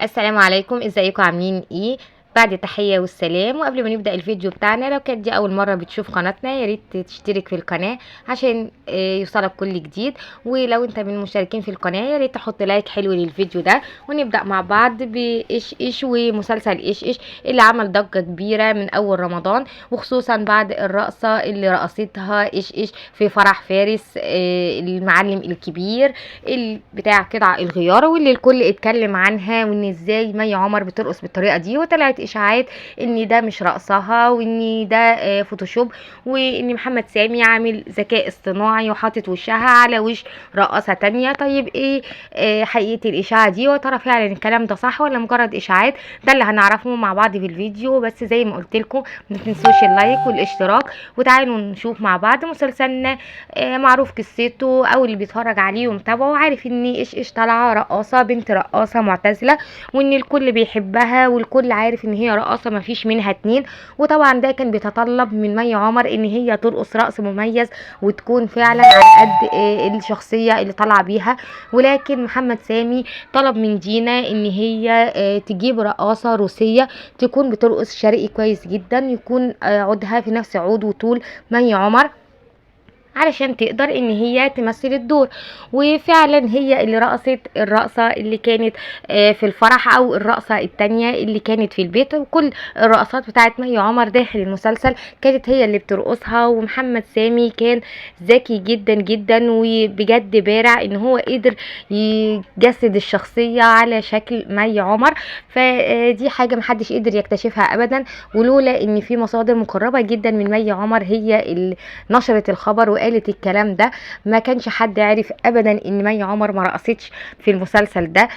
السلام عليكم، ازيكم؟ عاملين ايه؟ بعد تحية والسلام. وقبل ما نبدأ الفيديو بتاعنا، لو كانت دي اول مرة بتشوف قناتنا يا ريت تشترك في القناة عشان يوصلك كل جديد. ولو انت من المشتركين في القناة يا ريت تحط like حلو للفيديو ده. ونبدأ مع بعض بايش ايش ومسلسل ايش ايش اللي عمل ضجة كبيرة من اول رمضان، وخصوصا بعد الرقصة اللي رقصتها ايش ايش في فرح فارس المعلم الكبير اللي بتاع قطع الغيار، واللي الكل اتكلم عنها وان ازاي مي عمر بترقص بالطريقة دي. وطلعت اشاعات ان ده مش رقصها وان ده فوتوشوب، وان محمد سامي عامل ذكاء اصطناعي وحاطط وشها على وش رقاصة تانية. طيب ايه حقيقة الاشاعة دي؟ وترى فعلا الكلام ده صح ولا مجرد اشاعات؟ ده اللي هنعرفه مع بعض في الفيديو. بس زي ما قلت لكم ما تنسوش ال like والاشتراك، وتعالوا نشوف مع بعض مسلسلنا. معروف قصته او اللي بيتفرج عليه ومتابعه عارف ان ايش ايش طالعه رقاصه، بنت رقاصه معتزله، وان الكل بيحبها والكل عارف ان هي رقاصه مفيش منها اتنين. وطبعا ده كان بيتطلب من مي عمر ان هي ترقص رقص مميز وتكون فعلا على قد الشخصيه اللي طالعه بيها. ولكن محمد سامي طلب من دينا ان هي تجيب رقاصه روسيه تكون بترقص شرقي كويس جدا، يكون عودها في نفس عود وطول مي عمر، علشان تقدر ان هي تمثل الدور. وفعلا هي اللي رقصت الرقصة اللي كانت في الفرح، او الرقصة التانية اللي كانت في البيت. وكل الرقصات بتاعت مي عمر داخل المسلسل كانت هي اللي بترقصها. ومحمد سامي كان ذكي جدا جدا وبجد بارع ان هو قدر يجسد الشخصية على شكل مي عمر، فدي حاجة محدش قدر يكتشفها ابدا، ولولا ان في مصادر مقربة جدا من مي عمر هي اللي نشرت الخبر وقالت الكلام ده، ما كانش حد عارف ابدا ان مي عمر ما رقصتش في المسلسل ده.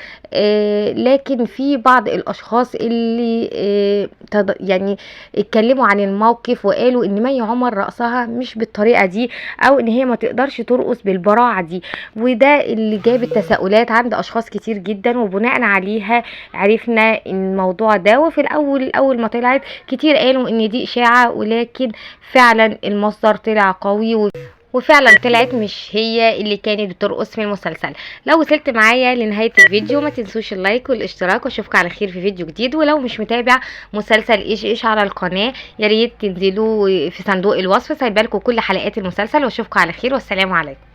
لكن في بعض الاشخاص اللي يعني اتكلموا عن الموقف وقالوا ان مي عمر رقصها مش بالطريقه دي، او ان هي ما تقدرش ترقص بالبراعه دي، وده اللي جاب التساؤلات عند اشخاص كتير جدا، وبناء عليها عرفنا الموضوع ده. وفي الاول اول ما طلعت كتير قالوا ان دي اشاعه، ولكن فعلا المصدر طلع قوي وفعلا طلعت مش هي اللي كانت بترقص في المسلسل. لو وصلت معايا لنهاية الفيديو ما تنسوش ال like والاشتراك، واشوفكم على خير في فيديو جديد. ولو مش متابع مسلسل ايش ايش على القناة يا ريت تنزلوا في صندوق الوصف، سايبالكم كل حلقات المسلسل. واشوفكم على خير والسلام عليكم.